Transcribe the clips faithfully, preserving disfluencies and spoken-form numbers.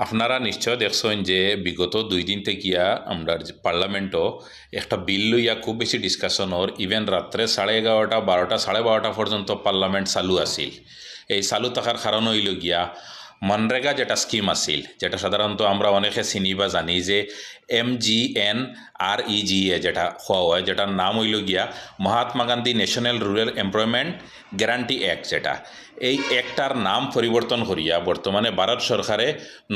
আপনারা নিশ্চয় দেখছইন যে বিগত দুই দিন থাকিয়া আমরার যে পার্লামেন্টো একটা বিল লইয়া খুব বেশি ডিসকাশন অর, ইভেন রাত্রে সাড়ে এগারোটা, বারোটা, সাড়ে বারোটা পর্যন্ত পার্লামেন্ট চালু আছিল। এই চালু থাকার কারণ অইল গিয়া মনরেগা যেটা স্কিম আছিল, যেটা সাধারণত আমরা অনেকে চিনি বা জানি যে এম জি এন আর ই জি এ যেটা কওয়া হয়, যেটার নাম অইল গিয়া Mahatma Gandhi national rural employment guarantee act, যেটা এই অ্যাক্টটার নাম পরিবর্তন করিয়া বর্তমানে ভারত সরকারে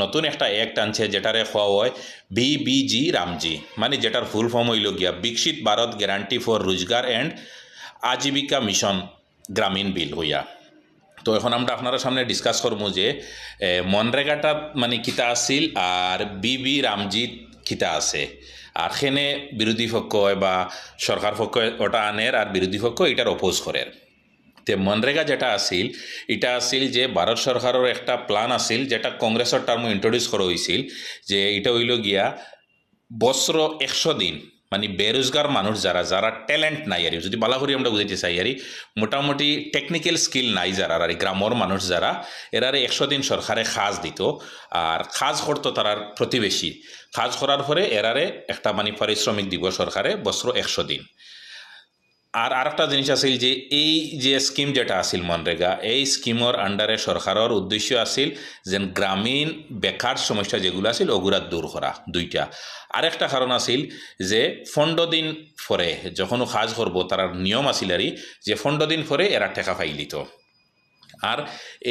নতুন একটা অ্যাক্ট আনছে, যেটারে কওয়া হয় বি বি জি রামজি, মানে যেটার ফুল ফর্ম অইল গিয়া বিকশিত ভারত গ্যারান্টি ফর রোজগার অ্যান্ড আজীবিকা মিশন গ্রামীণ বিল হইয়া। তো এখন আমরা আপনারার সামনে ডিসকাস করমু যে এ, মনরেগাটা মানে কিতা আছিল আর বি বি রামজি কিতা আছে, আর কেনে বিরোধী পক্ষ হয় বা সরকার পক্ষ ওটা আনের আর বিরোধী পক্ষ এটার অপোজ করের। তে মনরেগা যেটা আছিল, এটা আছিল যে ভারত সরকারের একটা প্ল্যান আছিল, যেটা কংগ্রেসের টার্মে ইন্ট্রোডিউস করা হয়েছিল, যে এটা হইল গিয়া বছর একশো দিন, মানে বেরোজগার মানুষ যারা, যারা ট্যালেন্ট নাই আর কি, যদি বালা করি আমরা বুঝাইতে চাই আর কি, মোটামুটি টেকনিক্যাল স্কিল নাই যারা আর কি, গ্রামের মানুষ যারা, এরারে একশো দিন সরকারে কাজ দিত, আর কাজ করতো তারার প্রতিবেশী। কাজ করার পরে এরারে একটা মানে পারিশ্রমিক দিব সরকারে বছর একশো দিন। আর আরেকটা জিনিস আছিল যে এই যে স্কিম যেটা আছিল মনরেগা, এই স্কিমর আন্ডারে সরকারের উদ্দেশ্য আছিল যেন গ্রামীণ বেকার সমস্যা যেগুলো আছিল ওগুলা দূর করা, দুইটা। আরেকটা কারণ আছিল যে পনেরো দিন পরে যখন কাজ করব, তারার নিয়ম আছিল আর কি, যে পনেরো দিন পরে এরা টেকা পাইলিত। আর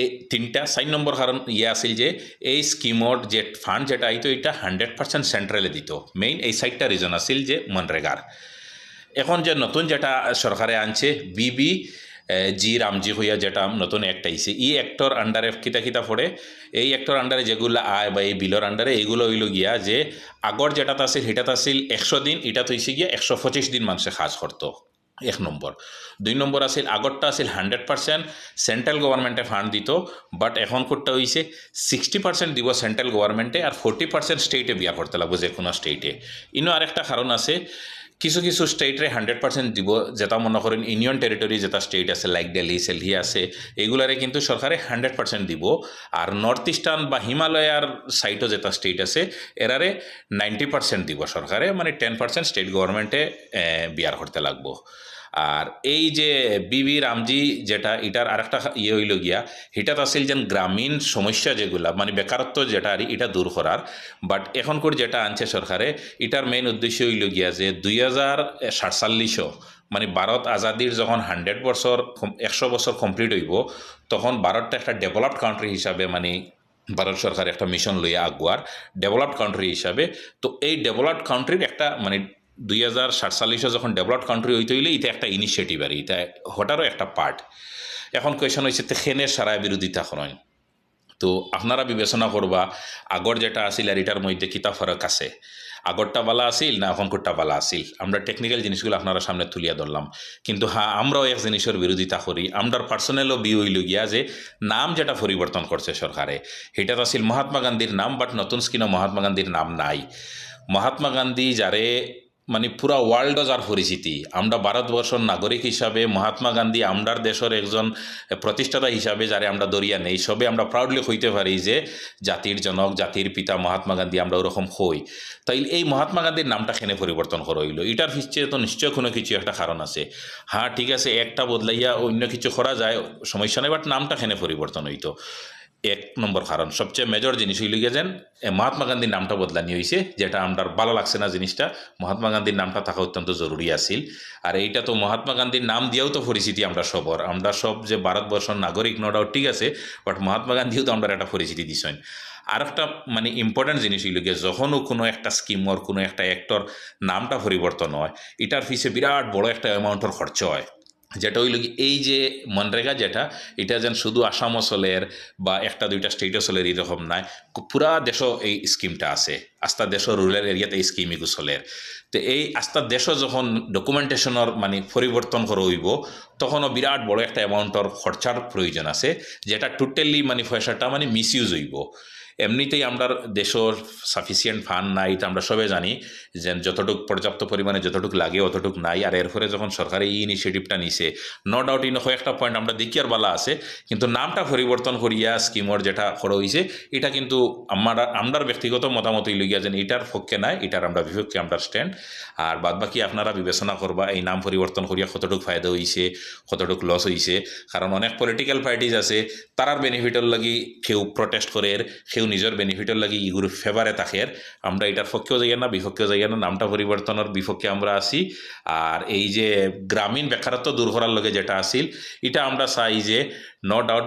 এই তিনটা, চার নম্বর কারণ ইয়ে আছিল যে এই স্কিমর যে ফান্ড যেটা আইতো, এটা হান্ড্রেড পার্সেন্ট সেন্ট্রালে দিত। মেইন এই চারটা রিজন আছিল যে মনরেগার। এখন যে নতুন যেটা সরকারে আনছে, বি বি জি রামজি হইয়া যেটা নতুন অ্যাক্ট আইছে, এই অ্যাক্টর আন্ডারে কিতা কিতা পড়ে, এই অ্যাক্টর আন্ডারে যেগুলা আয় বা এই বিলর আন্ডারে, এইগুলো হইল গিয়া যে আগর যেটাত আছিল, সেটাত আছিল একশো দিন, এটাত হইছে গিয়া একশো পঁচিশ দিন মানুষে কাজ করতো, এক নম্বর। দুই নম্বর আছিল, আগরটা আছিল হান্ড্রেড পার্সেন্ট সেন্ট্রাল গভর্নমেন্টে ফান্ড দিত, বাট এখন কোটটা হইছে সিক্সটি পার্সেন্ট দিব সেন্ট্রাল গভর্নমেন্টে আর ফোর্টি পার্সেন্ট স্টেটে বিয়ার করতে লাগবো, যে কোনো স্টেটে। ইনো আরেকটা কারণ আছে, কিছু কিছু স্টেটরে হান্ড্রেড পার্সেন্ট দিব, যেটা মনে করেন ইউনিয়ন টেরিটরি যেটা স্টেট আছে, লাইক দিল্লি, দিল্লি আছে, এগুলারে কিন্তু সরকারে হান্ড্রেড পার্সেন্ট দিব। আর নর্থ ইস্টার্ন বা হিমালয়ার সাইডও যেটা স্টেট আছে, এরারে নাইনটি পার্সেন্ট দিব সরকারে, মানে টেন পার্সেন্ট স্টেট গভর্নমেন্টে বিয়ার করতে লাগবো। আর এই যে বি বি রামজি যেটা, এটার আরেকটা ইয়ে হইল গিয়া, এটাত আছিল যেন গ্রামীণ সমস্যা যেগুলা, মানে বেকারত্ব যেটা আর কি, এটা দূর করার। বাট এখন করে যেটা আনছে সরকারে, এটার মেইন উদ্দেশ্য হইল গিয়া যে দুই হাজার সাতচল্লিশও, মানে ভারত আজাদির যখন হান্ড্রেড বছর কম-, একশো বছর কমপ্লিট হইব, তখন ভারতটা একটা ডেভেলপড কান্ট্রি হিসাবে, মানে ভারত সরকার একটা মিশন লইয়া আগুয়ার ডেভেলপড কান্ট্রি হিসাবে। তো এই ডেভেলপড কান্ট্রির একটা, মানে দুই হাজার সাতচল্লিশও যখন ডেভেলপড কান্ট্রি হইতে হইলে এটা একটা ইনিশিয়েটিভ আর কি, এটা হটারও একটা পার্ট। এখন কোয়েশন হইছে, তে কেনে সারা বিরোধিতা করেন? তো আপনারা বিবেচনা করবা, আগর যেটা আছিল আর এটার মধ্যে কিতা ফরক আছে, আগরটা বালা আছিল না এখন কোটটা বালা আছিল। আমরা টেকনিক্যাল জিনিসগুলো আপনারা সামনে তুলিয়া ধরলাম, কিন্তু হ্যাঁ, আমরাও এক জিনিসের বিরোধিতা করি। আমরার পার্সোনালও ভিউ হইল গিয়া যে নাম যেটা পরিবর্তন করছে সরকারে, সেটাত আছিল মহাত্মা গান্ধীর নাম, বাট নতুন স্কিমও মহাত্মা গান্ধীর নাম নাই। মহাত্মা গান্ধী যারে, মানে পুরা ওয়ার্ল্ডও যার পরিচিতি, আমরা ভারতবর্ষর নাগরিক হিসাবে মহাত্মা গান্ধী আমরার দেশর একজন প্রতিষ্ঠাতা হিসাবে যারে আমরা ধরিয়া নেই, সবে আমরা প্রাউডলি কইতে পারি যে জাতির জনক, জাতির পিতা মহাত্মা গান্ধী, আমরা ওরকম কই। তাইলে এই মহাত্মা গান্ধীর নামটা কেনে পরিবর্তন করা হইলো? এটার পিছে তো নিশ্চয় কোনো কিছু একটা কারণ আছে। হ্যাঁ, ঠিক আছে, একটা বদলাইয়া অন্য কিছু করা যায়, সমস্যা নাই, বাট নামটা কেনে পরিবর্তন হইতো? এক নম্বর কারণ, সবচেয়ে মেজর জিনিস হইল গিয়া যেন এ, মহাত্মা গান্ধীর নামটা বদলানি হইছে, যেটা আমরার ভালা লাগছে না জিনিসটা। মহাত্মা গান্ধীর নামটা থাকা অত্যন্ত জরুরি আছিল। আর এইটা তো মহাত্মা গান্ধীর নাম দিয়াও তো পরিচিতি আমরা সবর, আমরা সব যে ভারতবর্ষর নাগরিক, নো ডাউট, ঠিক আছে, বাট মহাত্মা গান্ধীও তো আমরার একটা পরিচিতি দিছইন। আর একটা মানে ইম্পর্টেন্ট জিনিস হইল গিয়া, যখনও কোনো একটা স্কিমর, কোনো একটা অ্যাক্টর নামটা পরিবর্তন হয়, এটার পিছে বিরাট বড় একটা অ্যামাউন্টর খরচ হয়। যেটা হইল কি, এই যে মনরেগা যেটা, এটা যেন শুধু আসামও চলের বা একটা দুইটা স্টেটও চলের, এরকম নাই, পুরা দেশও এই স্কিমটা আছে। আস্তা দেশও রুরাল এরিয়াতে এই স্কিম এগু চলের। তো এই আস্তা দেশও যখন ডকুমেন্টেশনর মানে পরিবর্তন করা হইব, তখনও বিরাট বড় একটা অ্যামাউন্টর খরচার প্রয়োজন আছে, যেটা টোটালি মানে পয়সাটা মানে মিসইউজ হইব। এমনিতেই আমরার দেশর সাফিসিয়েন্ট ফান্ড নাই, ইটা আমরা সবে জানি, যে যতটুক পর্যাপ্ত পরিমাণে যতটুক লাগে অতটুক নাই। আর এরপরে যখন সরকারে এই ইনিশিয়েটিভটা নিছে, নো ডাউট ইনো কয়েকটা পয়েন্ট আমরা দেখিয়ার বালা আছে, কিন্তু নামটা পরিবর্তন করিয়া স্কিমর যেটা করা হইছে, ইটা কিন্তু আমার, আমরার ব্যক্তিগত মতামত অইল গিয়া যেন ইটার পক্ষে নাই, ইটার আমরা বিপক্ষে আমরা স্ট্যান্ড। আর বাদ বাকি আপনারা বিবেচনা করবা এই নাম পরিবর্তন করিয়া কতটুক ফায়দা হইছে, কতটুক লস হইছে। কারণ অনেক পলিটিক্যাল পার্টিজ আছে, তারার বেনিফিটর লাগি কেউ প্রোটেস্ট করের, কেউ নিজর বেনিফিটর লাগি ইগুর ফেভারে থাকের। আমরা ইটার পক্ষেও যাইয়ার না, বিপক্ষেও যাইয়ার না, নামটা পরিবর্তনর বিপক্ষে আমরা আছি। আর এই যে গ্রামীণ বেকারত্ব দূর করার লগে যেটা আছিল, ইটা আমরা চাই যে নো ডাউট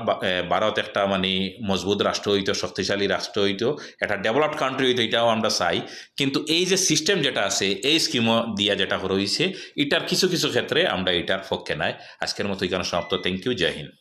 ভারত একটা মানে মজবুত রাষ্ট্র হইতো, শক্তিশালী রাষ্ট্র হইতো, একটা ডেভেলপড কান্ট্রি হইতো, ইটাও আমরা চাই। কিন্তু এই যে সিস্টেম যেটা আছে, এই স্কিমও দিয়া যেটা করা হইছে, ইটার কিছু কিছু ক্ষেত্রে আমরা ইটার পক্ষে নাই। আজকের মতো এখানে সমাপ্ত। Thank you. জয় হিন্দ।